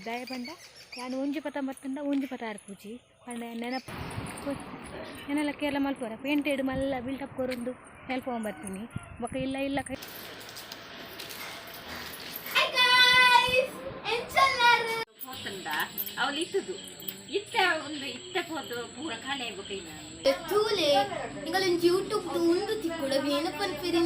ದಾಯೆ ಪಂಡ ಯಾನ್ ಒಂಜಿ ಪತ ಬತ್ತುಂಡ ಒಂಜಿ ಪತ ಆರ್ಪುಜಿ ಪಂಡ ನೆನಪು ಎನ್ನಲ ಕೇರಳ ಮಲ್ಪುವರ ಪೇಂಟೆಡ್ ಮಲ್ಲ ಬಿಲ್ಟಪ್ ಕೊರೊಂದು ಹೆಲ್ಪ್ ಬರ್ತೀನಿ ಬೊಕ ಇಲ್ಲ ಇಲ್ಲ ಕೈ. ಪೋತಂಡ ಅವಳು ಇತ್ತದು ಇತ್ತ ಒಂದು ಇತ್ತ ಪೋತು ಪೂರ ಕಲೆ ಬೊಕ. ತೂಲೆ ನಿಗಲೊಂಜಿ ಯೂಟ್ಯೂಬ್ ಉಂದು ತಿಕ್ಕುಡ ಬೇನ ಪನ್ಪಿರಿ.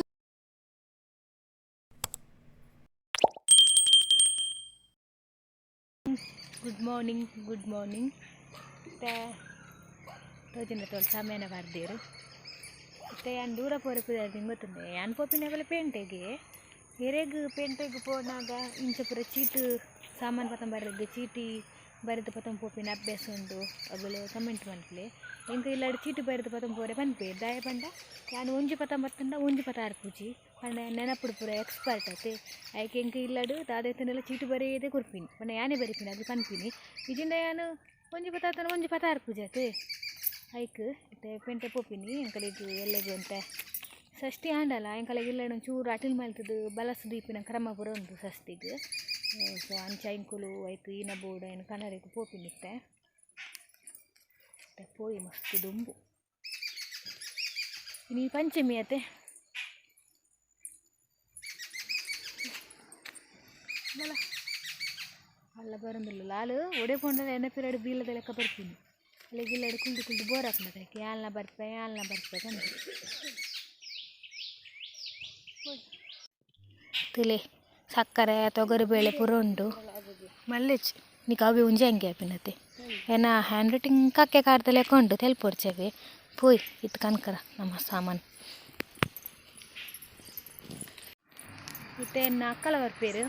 Good morning, good morning. ಇತ್ತೆ ತೋಜಿನ ತೋಲ್ ಸಮಯನ ಬರ್ದೇರು. ಇತ್ತೆ ಯಾನ್ ದೂರ ಪೋರೆ ಪಿದಾಡ್ದಿನ ಗೊತ್ತುಂಡೆ. ಯಾನ್ ಪೋಪಿನ ಅವಲ ಪೇಂಟೆಗೆ. ಎರೆಗ್ ಪೇಂಟೆಗ್ ಪೋನಾಗ ಇಂಚ ಪೂರ ಚೀಟ್ ಸಾಮಾನು ಪತೊಂದು ಬರ್ರೆಗ್ ಚೀಟಿ ಬರೆದು ಪತೊಂದು ಪೋಪಿನ ಅಭ್ಯಾಸ ಉಂಡು ಅಗುಲು ಕಮೆಂಟ್ ಮನ್ಪುಲೆ. ಎಂಕ್ ಇಲ್ಲಡ್ ಚೀಟಿ ಬರೆದು ಪತೊಂದು ಪೋರೆ ಪನ್ಪೆ. ದಾಯೆ ಪಂಡ ಯಾನ್ ಒಂಜಿ ಪತ ಬತ್ತುಂಡ ಒಂಜಿ ಪತ ಆರ್ಪುಜಿ. ಪಂಡ ನೆನಪುಡು ಪೂರ ಎಕ್ಸ್ಪರ್ಟ್ ಅತೆ. ಐಕ್ ಎಂಕ್ ಇಲ್ಲಡ್ ದಾದ ಇತ್ತುಂಡಲ ಚೀಟಿ ಬರೆಯದೇ ಕೊರ್ಪಿನಿ. ಪಂಡ ಯಾನೇ ಬರೆಪಿನಿ, ಅಗುಲು ಪನ್ಪಿನಿ. ಇಜಿಂಡ ಯಾನ್ ಒಂಜಿ ಪತ ಆತಂಡ ಒಂಜಿ ಪತ ಆರ್ಪುಜಿ ಅತೆ. ಐಕ್ ಇತ್ತೆ ಪೇಂಟೆ ಪೋಪಿನಿ. ಎಂಕಲೆಗ್ ಎಲ್ಲೆಗ್ ಒಂತೆ ಷಷ್ಠಿ ಆಂಡಲ ಎಂಕಲೆಗ್ ಇಲ್ಲಡ್ ಒಂಚೂರು ಅಟಿಲ್ ಮಲ್ತುದು ಬಲಸ್ ದೀಪಿನ ಕ್ರಮ ಪೂರ ಉಂಡು ಷಷ್ಠಿಗ್. ಸೊ ಅಂಚ ಎಂಕುಲು ಐಕ್ ಈನ ಬೋಡು ಐನ್ ಕನರೆಗ್ ಪೋಪಿನಿ ಇತ್ತೆ. ಇತ್ತೆ ಪೋಯಿ. ಮಸ್ತ್ ದುಂಬು ಇನಿ ಪಂಚಮಿ ಅತೆ. ಬಲ ಅಲ್ಲ ಬರೋದಿಲ್ಲ ಲಾಲು ಒಡೆ ಪೋಂಡಲ ಎನ್ನ ಪಿರಡ್ ಬೀಲದ ಲೆಕ್ಕ ಬರ್ತೀನಿ. ಅಲ್ಲಿಗೆ ಇಲ್ಲಡ್ ಕುಲ್ದು ಕುಲ್ದು ಬೋರ್ ಆಪುಂಡು. ಐಕ್ ಯಾಲ್ನ ಬರ್ಪೆ ಯಾಲ್ನ ಬರ್ಪೆ ಪಂದ್ ತುಲೆ. ಸಕ್ಕರೆ ತೊಗರಿಬೇಳೆ ಪೂರ ಉಂಡು. ಮಲ್ಲೆಚ್ ನಿಕ್ ಅವೆ ಒಂಜಿ ಅಂಗಿ ಆಪಿನತೆ. ಎನ್ನ ಹ್ಯಾಂಡ್ ರೈಟಿಂಗ್ ಕಕ್ಕೆ ಕಾರ್ದ ಲೆಕ್ಕ ಉಂಡು, ತೆಲ್ಪೊಡ್ಚವೆ. ಪೋಯ್ ಇತ್ತು ಕನಕರ ನಮ್ಮ ಸಾಮಾನು. ಇತ್ತೆ ಎನ್ನ ಅಕ್ಕಲ ಬರ್ಪೇರು.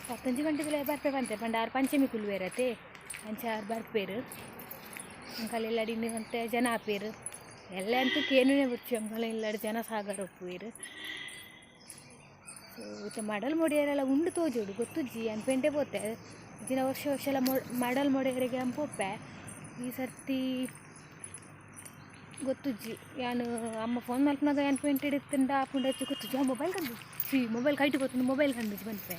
ಪತ್ತೊಂಜಿ ಗಂಟೆಗಳ ಬರ್ಪೆ ಪಂತೆ. ಪಂಡ ಆರು ಪಂಚಮಿ ಕುಲ್ಲುವೆರತೆ, ಅಂಚ ಆರು ಬರ್ಪೇರು. ಅಂಕಲ್ ಇಲ್ಲಡಿ ಅಂತೆ ಜನ ಆಪೇರು. ಎಲ್ಲ ಅಂತೂ ಕೇನುನೇ ಬುಚ್ಚು. ಅಂಕಲ್ ಇಲ್ಲಡಿ ಜನ ಸಾಗರ ಒಪ್ಪುವೆರು. ಸೊ ಇತ್ತೆ ಮಡಲ್ ಮೊಡಿಯರೆಲ್ಲ ಉಂಡು ತೋಜೋಡು ಗೊತ್ತುಜ್ಜಿ. ಅನ್ ಪೇಂಟೆ ಪೋತೆ ದಿನ ವರ್ಷ ವರ್ಷ ಎಲ್ಲ ಮಡಲ್ ಮೊಡಿಯರಿಗೆ ಅನ್ ಪೋಪೆ. ಈ ಸರ್ತಿ ಗೊತ್ತುಜ್ಜಿ. ಯಾನ್ ಅಮ್ಮ ಫೋನ್ ಮಲ್ಪುನಾಗ ಯಾನ್ ಪೇಂಟೆಡ್ ಇತ್ತುಂಡ ಆಪುಂಡ ಗೊತ್ತುಜ್ಜಿ. ಆ ಮೊಬೈಲ್ ಕಂಡು ಸಿ ಮೊಬೈಲ್ ಕೈಟ್ ಗೊತ್ತುಂಡು. ಮೊಬೈಲ್ ಕಂಡುಜಿ ಪನ್ಪೆ.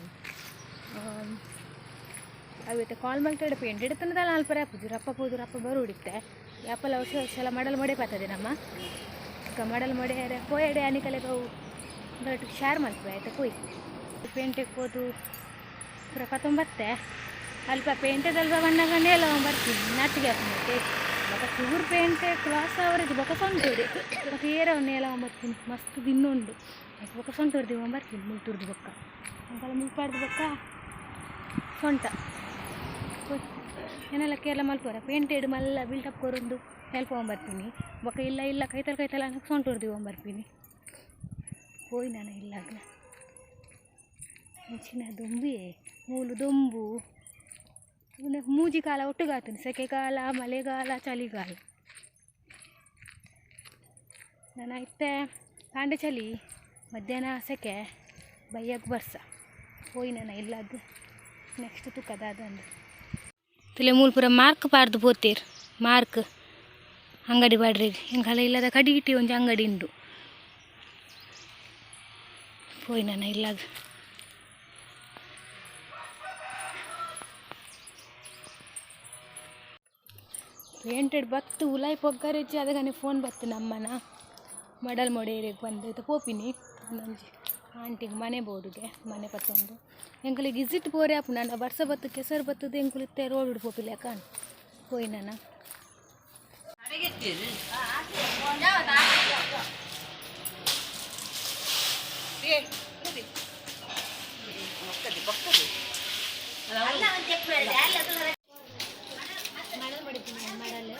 ಅವು ಇತ್ತೆ ಕಾಲ್ ಮಲ್ತಡೆ ಪೇಂಟೆಡ್ ಇತ್ತಂಡ ಅಲ್ಪರೆ ಆಪುಜಿ. ರಪ್ಪ ಪೋದು ರಪ್ಪ ಬರುಡಿತ್ತೆ. ಯಾಪಲ ವರ್ಷ ವರ್ಷ ಎಲ್ಲ ಮಡಲ್ ಮೊಡೆ ಪಾತದೆ ನಮ್ಮ. ಈಗ ಮಡಲ್ ಮೊಡೆಯರೆ ಪೋಯಡೆ ಅನಿಕಲೆಗ್ ಅವು ಬಟ್ ಶೇರ್ ಮಲ್ಪುವೆ ಆಯ್ತಾ. ಪೋಯ್ ಪೇಂಟೆಗ್ ಪೋದು ಪೂರ ಪತೊಂಬತ್ತೆ. ಅಲ್ಪ ಪೇಂಟೆದಲ್ಪ ಬನ್ನಗ ನೇಲ ಬರ್ತೀನಿ ನಾಚಿಗೆ ಆಪುಂಡು. ಬೊಕ ಚೂರು ಪೇಂಟೆ ಕ್ರಾಸ್ ಆವರೆಗ್ ಬೊಕ ಸೊಂಟೊಡೆ ಬೊಕ ಏರ ನೇಲ ಬರ್ತೀನಿ. ಮಸ್ತ್ ದಿನ ಉಂಡು. ಬೊಕ ಸೊಂಟೊರ್ದು ಬರ್ತೀನಿ ಮುಲ್ತುರ್ದು. ಬೊಕ್ಕ ಅಂಕಲ ಮುಲ್ಪಾಡ್ದು ಬೊಕ್ಕ ಸೊಂಟ ಏನೆಲ್ಲ ಕೇರಳ ಮಲ್ಪುವರ ಪೇಂಟೆಡ್ ಮಲ್ಲ ಬಿಲ್ಟಪ್ ಕೊರೊಂದು ಹೆಲ್ಪ್ ಬರ್ತೀನಿ. ಬೊಕ ಇಲ್ಲ ಇಲ್ಲ ಕೈತಲ್ ಕೈತಲ್ ಅನ್ನಕ್ಕೆ ಸೊಂಟೊರ್ದು ಬರ್ತೀನಿ. ಪೋಯ್ ನಾನು ಇಲ್ಲಾಗ ಮುಂಚಿನ ದೊಂಬಿ ಮೂಲು ದೊಂಬು ಮೂಜಿ ಕಾಲ ಒಟ್ಟುಗಾತುಂಡು. ಸೆಕೆಗಾಲ, ಮಳೆಗಾಲ, ಚಳಿಗಾಲ. ನಾನು ಇತ್ತೆ ಕಾಂಡೆ ಚಳಿ, ಮಧ್ಯಾಹ್ನ ಸೆಕೆ, ಬಯ್ಯಗ್ ಬರ್ಸ. ಪೋಯ್ ನಾನು ಇಲ್ಲಾಗ ನೆಕ್ಸ್ಟ್ ತುಕ್ಕದಾದಂದು ತುಲೆ. ಮೂಲು ಪೂರ ಮಾರ್ಕ್ ಪಾಡ್ದು ಪೋತೇರ್. ಮಾರ್ಕ್ ಅಂಗಡಿ ಪಾಡ್ರಿ. ಎಂಕಲ ಇಲ್ಲದ ಕಡಿಗಿಟ್ಟಿ ಒಂಜಿ ಅಂಗಡಿ ಉಂಡು. ಪೋಯ್ ನಾನು ಇಲ್ಲಾಗ. ಪೇಂಟೆಡ್ ಬತ್ತು ಉಲಾಯಿ ಪೊಗ್ಗರೆಜ್ಜಿ. ಅದಗನೆ ಫೋನ್ ಬತ್ತು ನಮ್ಮನ ಮಡಲ್ ಮೊಡೆಯರಿಗೆ ಬಂದು. ಇತ್ತೆ ಪೋಪಿನಿ ಒಂದೊಂಜಿ ಆಂಟಿಗೆ ಮನೆ ಬೋಡುಗೆ ಮನೆ ಪತ್ತೊಂದು. ಎಂಕುಲಿಗೆ ಇಸಿಟ್ ಪೋರೆ ಆಪುಂಡು. ಅಂಡ ಬರ್ಸ ಬತ್ತು ಕೆಸರು ಬತ್ತದ ಎಂಕುಲು ಇತ್ತೆ ರೋಡ್ ಪೋಪಿ ಲೆಕ್ಕ. ಪೋಯ್ ನಾನ. ಮಡಲ್ ಹೊಡಿತೀನಿ ಮಡಲ್.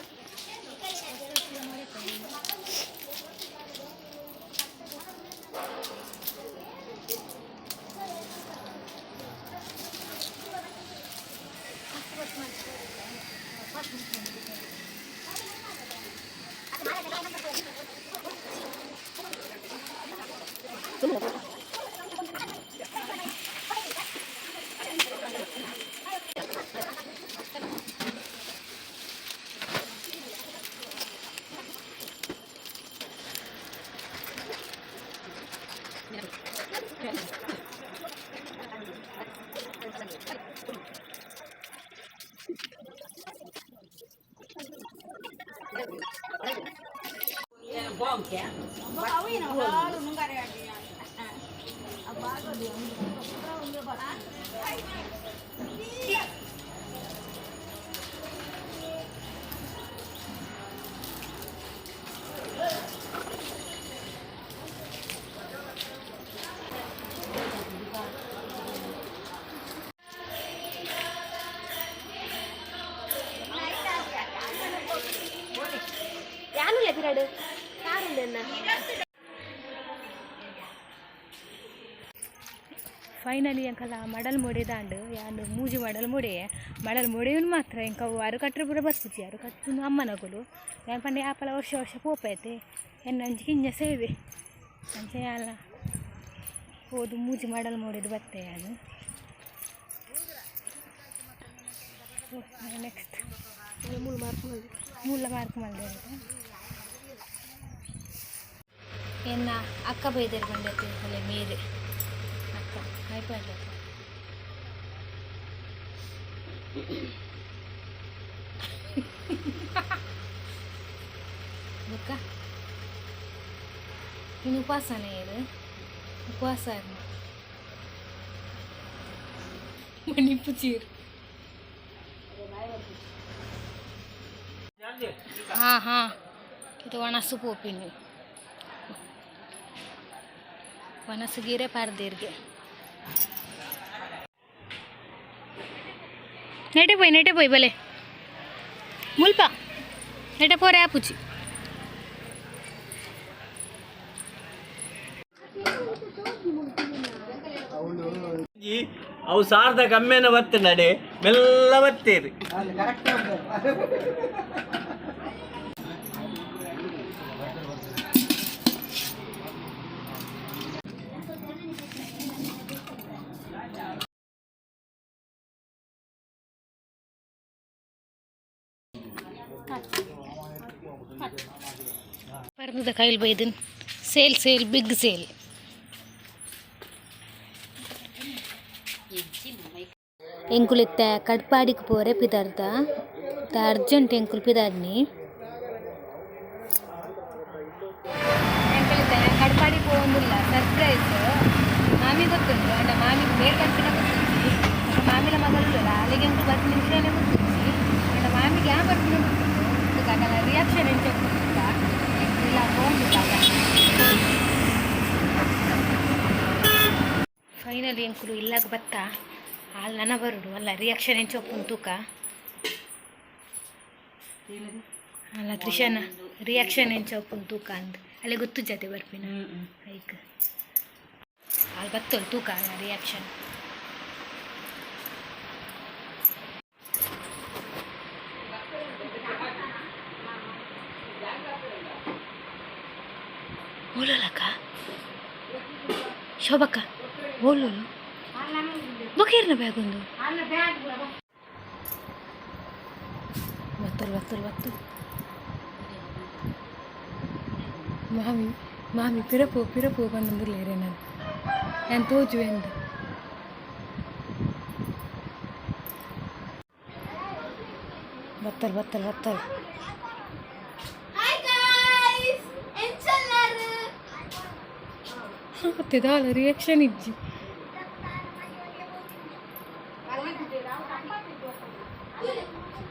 ಯಾನುಲ್ಲ ಬಿರಾಡು ಕಾರುಂಡೆನ್ನ. Finally uncle ಮಡಲ್ ಮೊಡೆದಾಂಡು. ಯಾನು ಮೂಜಿ ಮಡಲ್ ಮೊಡೆ, ಮಡಲ್ ಮೊಡೆಯುನು ಮಾತ್ರ. ಇಂಕ ಅರು ಕಟ್ಟರೆ ಪೂರ ಬರ್ಪುಜಿ. ಅರು ಕಟ್ಟುನು ಅಮ್ಮನಗುಲು. ಯಾನ್ ಪಂಡ ಯಾಪಲ ವರ್ಷ ವರ್ಷ ಪೋಪೈತೆ, ಎನ್ನ ಒಂಜಿ ಕಿಂಜ ಸೇವೆ ಅಂಚ ಯಾಲ ಹೋದು ಮೂಜಿ ಮಡಲ್ ಮೊಡೆದು ಬತ್ತೆ ಯಾನು. ನೆಕ್ಸ್ಟ್ ಮೂಲ ಮಾರ್ಕ್ ಮಲ್ದೆ ಎನ್ನ ಅಕ್ಕ ಬೈದರು ಬಂದೈತೆ ಅಲ್ಲೇ ಮೇರೆ. ಅಕ್ಕ ಹಾಯ್ ಪಾಡ್ಲ. ಬೊಕ್ಕ ಇನ್ನು ಉಪವಾಸನೇ ಇದು, ಉಪವಾಸ. ಮಣಿಪು ಚೀರು. ಹಾಂ ಹಾಂ, ಇದು ಒಣಸು ಪೋಪಿನಿ, ಒಣಸು ಗೀರೆ ಪಾರ್ದೇರ್ಗೆ. ನೆಟೆ ಪೋಯ್, ನೆಟೆ ಪೋಯ್, ಬಲೆ ಮುಲ್ಪ ನೆಟೆ ಪೋರೆ ಆಪುಜಿ. ಅವು ಸಾರ್ದ ಕಮ್ಮಿನ ಬತ್ತು ನಡೆ ಮೆಲ್ಲ ಬತ್ತೀರಿ. ಪರ್ದದ ಕೈಲ್ ಬೈದನ್. Sale sale, big sale. ಎಂಕುಲು ಇತ್ತೆ ಕಡ್ಪಾಡಿಗೆ ಪೋರೆ ಪಿದಾರ್ದ. ಅರ್ಜೆಂಟ್ ಎಂಕುಲು ಪಿದಾರ್ನಿ. ಎಂಕುಲಿತ್ತೆ ಕಡ್ಪಾಡಿ ಪೋವೊಂದುಲ್ಲ. ಸರ್ಪ್ರೈಸ್ ಮಾಮಿ ಗೊತ್ತುಂಟು. ಅಂಡ ಮಾಮಿಗೆ ಬೇರೆ ಬರ್ಪಿನ ಗೊತ್ತುಂಚಿ. ಮಾಮಿನ ಮಗಳುಲ್ಲ, ಅಲ್ಲಿಗೆ ಎಂಕುಲು ಬರ್ಪಿನ ವಿಷಯನೇ ಗೊತ್ತುಂಚಿ. ಅಂಡ ಮಾಮಿಗೆ ಯಾವ ಬರ್ಪಿನ ಗೊತ್ತುಂಟು. ಆಗಲ್ಲ ರಿಯಾಕ್ಷನ್ ಎಂಚ ಗೊತ್ತಿಲ್ಲ. ಇಲ್ಲ ಹೋಗಿಲ್ಲ. ಫೈನಲಿ ಎಂಕುಲು ಇಲ್ಲಾಗ ಬತ್ತ. ಹಾಲು ನನ ಬರುಡು ಅಲ್ಲ. ರಿಯಾಕ್ಷನ್ ಎಂಚ ಒಪ್ಪುನ್ ತೂಕ ಅಲ್ಲ. ತ್ರಿಷಾನ ರಿಯಾಕ್ಷನ್ ಎಂಚ ಒಪ್ಪುನ್ ತೂಕ ಅಂದ್. ಅಲ್ಲೇ ಗೊತ್ತು ಜಾತೆ ಬರ್ಪಿನ ಐಕ್. ಹಾಲು ಬತ್ತೋಳು, ತೂಕ ಅಲ್ಲ ರಿಯಾಕ್ಷನ್. ಓಲೋಲಕ್ಕ, ಶೋಭಕ್ಕ, ಓಲೋಲು ಬೊಕೇರ್ನ ಬ್ಯಾಗ್ ಒಂದು. ಬತ್ತಲ್ ಬತ್ತಲ್ ಬತ್ತು. ಮಾಮಿ ಮಾಮಿ ಪಿರಪು ಪಿರಪು ಬಂದಂದುಲ್ಲೇರೆ. ನಾನು ನಾನು ತೋಜು ಎಂದು ಬತ್ತಲ್ ಬತ್ತಲ್ ಬತ್ತಲ್. Hi guys, ಎಂಚಲ್ಲಾರು? ಮತ್ತೆ ದಾಲ ರಿಯಾಕ್ಷನ್ ಇಜ್ಜಿ.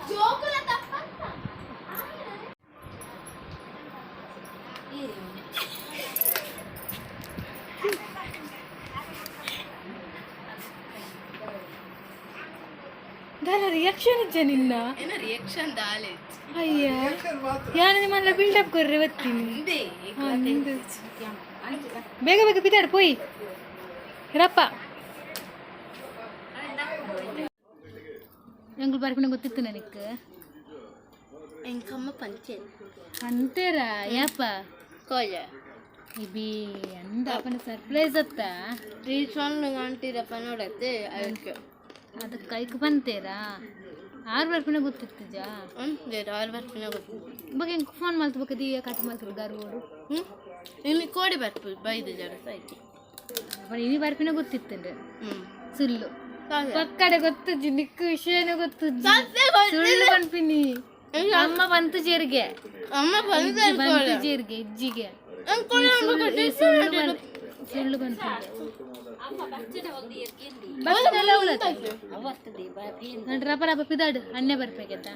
ಜೋಕುಲ ತಪ್ಪಂತ. ದಾಲ ರಿಯಾಕ್ಷನ್ ಇಜ್ಜ ನಿನ್ನ? ರಿಯಾಕ್ಷನ್ ದಾಲೆ. ಅಯ್ಯ, ಯಾರು ನಿಮ್ಮಲ್ಲ ಬಿಲ್ಡಪ್ ಕೊರ್ರೆ ಬತ್ತೀನಿ. ಅಂದು. ಬೇಗ ಬೇಗ ಪಿತಾಡು ಪೋಯಿ ರಪ್ಪ. ಎಂಗುಲು ಬರ್ಪಿನ ಗೊತ್ತಿತ್ತು ನನಗೆ. ಎಂಕಮ್ಮ ಪಂಚೆ. ಅಂತೀರಾ? ಯಾಪ? ಕೋಯ. ಇಬಿ ಅಂದ ಅಪ್ಪನ ಸರ್ಪ್ರೈಸ್ ಅತ್ತ. ಈ ಸಣ್ಣ ಗಂಟಿರಪ್ಪ ನೋಡತ್ತೆ ಅದಕ್ಕೆ. ಅದಕ್ಕೆ ಕೈಕ್ ಬಂತೇರಾ? ಆರು ಬರ್ಪಿನ ಗೊತ್ತಿತ್ತು ಜಾ. ಹ್ಞೂ, ಆರು ಬರ್ಪಿನ ಗೊತ್ತು. ಬಗೆ ಎಂಕ್ ಫೋನ್ ಮಲ್ತು ಬೊಕ ದೀಯ ಕಟ್ ಮಲ್ತು ಗಾರು. ಹ್ಞೂ, ಇನ್ನು ಕೋಡಿ ಬರ್ಪು ಬೈದು ಜರ ಸಾಯ್ತಿ. ಇನಿ ಬರ್ಪಿನ ಗೊತ್ತಿತ್ತುಂಡು. ಹ್ಞೂ. ಸುಳ್ಳು. ಪಕ್ಕಡೆ ಗೊತ್ತುಜ್ಜಿ, ನಿಕ್ಕು ವಿಷಯನೇ ಗೊತ್ತುಜ್ಜಿ. ಸುಳ್ಳು ಪನ್ಪಿನಿ. ಅಮ್ಮ ಬಂತು ಜೀರಿಗೆ. ಅಮ್ಮ. ಬಂತು ಜೀರಿಗೆ ಇಜ್ಜಿಗೆ. ಈ ಸುಳ್ಳು ಸುಳ್ಳು ಬಂತು. ಬಚ್ಚನೆಲ್ಲ ಉಳತೆ. ನಡ್ ರಪ ರಪ ಪಿದಾಡು, ಅಣ್ಣೆ ಬರ್ಬೇಕಂತ.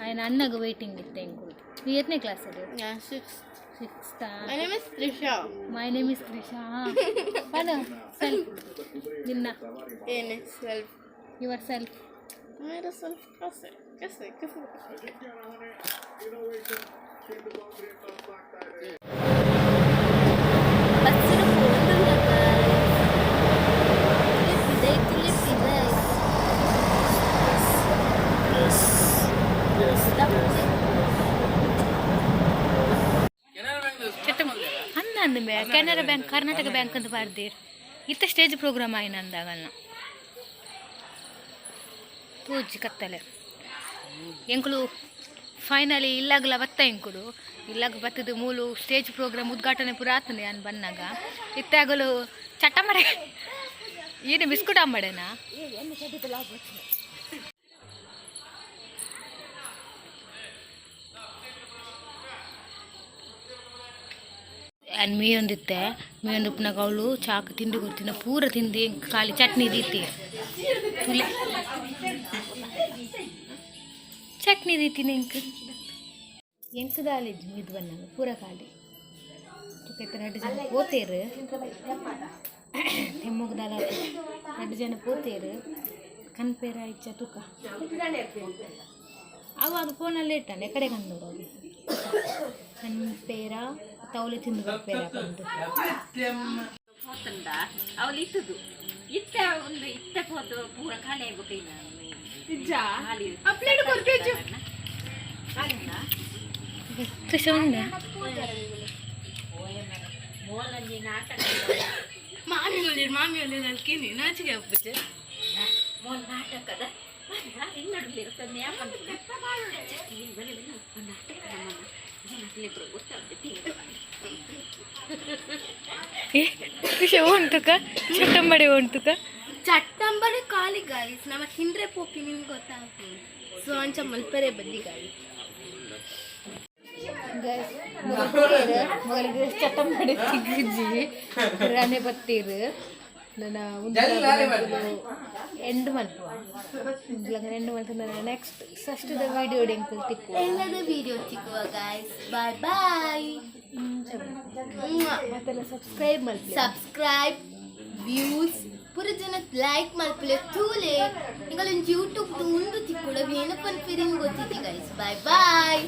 ఆయన ಅಣ್ಣಗ ವೈಟಿಂಗ್ ಇತ್ತೆ. ಎಂಕುಲು ನೀ ಎತ್ತನೇ ಕ್ಲಾಸ್ ಅದು? Six. Sixth. My name is Trisha. My name is Trisha. ಪನ ಸೆಲ್ಫ್ ನಿನ್ನ. ಏನೇ ಸೆಲ್ಫ್? Your self. ಮೇರಾ ಸೆಲ್ಫ್ कैसे कैसे कैसे? ಬಸ್ಸಿನ ಫೋನ್. ಪಿದೈ ಪಿದೈ. ಅಂದ ಅಂದ ಕೆನರಾ ಬ್ಯಾಂಕ್, ಕರ್ನಾಟಕ ಬ್ಯಾಂಕ್ ಅಂತ ಬಾರ್ದಿರ್. ಇತ್ತ ಸ್ಟೇಜ್ ಪ್ರೋಗ್ರಾಮ್ ಆಯ್ನ ಅಂದಾಗಲ್ನ ತೋಜಿ ಕತ್ತಲೆ. ಎಂಕುಲು ಫೈನಲಿ ಇಲ್ಲಾಗಲ ಬತ್ತ. ಎಂಕುಲು ಇಲ್ಲಾಗ ಬತ್ತದ ಮೂಲು ಸ್ಟೇಜ್ ಪ್ರೋಗ್ರಾಮ್ ಉದ್ಘಾಟನೆ ಪೂರ ಆತನೆ. ಅನ್ ಬನ್ನಾಗ ಇತ್ತಾಗಲು ಚಟ್ಟ ಮರೆ ಏನು ಬಿಸ್ಕುಟ್ ಅಂಬಡೇನಾ? ಆ್ಯಂಡ್ ಮೀಯೊಂದಿತ್ತೆ. ಮೀಯೊಂದು ಉಪ್ಪುನಾಗ ಅವಳು ಚಾಕ್ ತಿಂಡಿ ಕೊಡ್ತೀನಿ. ಪೂರ ತಿಂದು ಖಾಲಿ ಚಟ್ನಿ ದೀತಿ ತುಲೆ. ಚಟ್ನಿ ದೀತೀನಿ. ಎಂಕ್ ಎಂಕ್ ದಾಲಿ ಇದು ಬನ್ನಾಗ ಪೂರ ಖಾಲಿ. ತುಕೈತೆ ರಡ್ಡು ಜನ ಪೋತೇರು. ತೆಮ್ಮಗ್ ದಾಲ ರಡ್ಡು ಜನ ಪೋತೇರು. ಕನ್ಪೇರ ಇಚ್ಚ ತುಕ. ಅವಾಗ ಫೋನಲ್ಲಿ ಇಟ್ಟಾನೆ ಕಡೆ ಕಂದೋಡು. ಕನ್ಪೇರ ತೌಲೆ ತಿಂದು ಬರ್ಪೇರ ಬಂದು. ಪೋತಂಡ ಅವಳು ಇತ್ತದು ಇತ್ತೆ ಒಂದು ಇತ್ತೆ ಪೋತು ಪೂರ ಖಾಲಿ ಆಗ್ಬೇಕು. ಖಾಲಿ ಪ್ಲೇಟ್ ಕೊರ್ಪೇಜು. ತ್ರಿಷಾ ಉಂಡ. ಮೋಲಂಜಿ ನಾಟಕ. ಮಾಮಿ ಒಳ್ಳೆ, ಮಾಮಿ ಒಳ್ಳೆ. ನಲ್ಕೇನಿ ನಾಚಿಕೆ ಅಪ್ಪುಜೆ. ಮೋಲ್ ನಾಟಕದ ಇನ್ನಡುಲಿ ಇರ್ತದೆ. ನಾಟಕ ಜನಕ್ಲಿಬ್ರು ಗೊತ್ತಾಗ್ತದೆ. ಏ ತ್ರಿಷಾ, ಉಂಟುಕ ಚಟ್ಟಂಬಡಿ ಉಂಟುಕ. ಚಟ್ಟಂಬಡಿ ಖಾಲಿ ಗಾಯ್ಸ್. ನಮ್ಮ ತಿಂದ್ರೆ ಪೋಪಿ ನಿಮ್ಗೆ ಗೊತ್ತಾಗ್ತದೆ. ಸೊ ಅಂಚ ಮಲ್ಪರೆ ಬದ್ದಿ ಗಾಯ್ಸ್. ಮಗಳಿಗೆ ಚಟ್ಟಂಬಡಿ ತಿಗ್ಗುಜಿ ರಾಣೆ ಬತ್ತೀರು. ನನ್ನ ಎಂಡ್ ಮಲ್ಪುವ. ಎಂಡ್ ಮಲ್ತು ನೆಕ್ಸ್ಟ್ ಫಸ್ಟ್ ವಿಡಿಯೋ ಎಂಕುಲ್ ತಿಕ್ಕುವ. ಎಲ್ಲದ ವಿಡಿಯೋ ಸಿಕ್ಕುವ ಗಾಯ್ಸ್. Bye bye. ಮತ್ತೆಲ್ಲ ಸಬ್ಸ್ಕ್ರೈಬ್ ಮಲ್ಪಿ. ಸಬ್ಸ್ಕ್ರೈಬ್, ವ್ಯೂಸ್ ಪೂರ ಜನ ಲೈಕ್ ಮಲ್ಪುಲೆ ತೂಲೆ. ನಿಗಲೊಂಜಿ ಯೂಟ್ಯೂಬ್ ಉಂದು ತಿಕ್ಕುಡ. ಏನು ಪನ್ಪಿರಿನ್ ಗೊತ್ತಿದ್ದಿ ಗೈಸ್. Bye boy.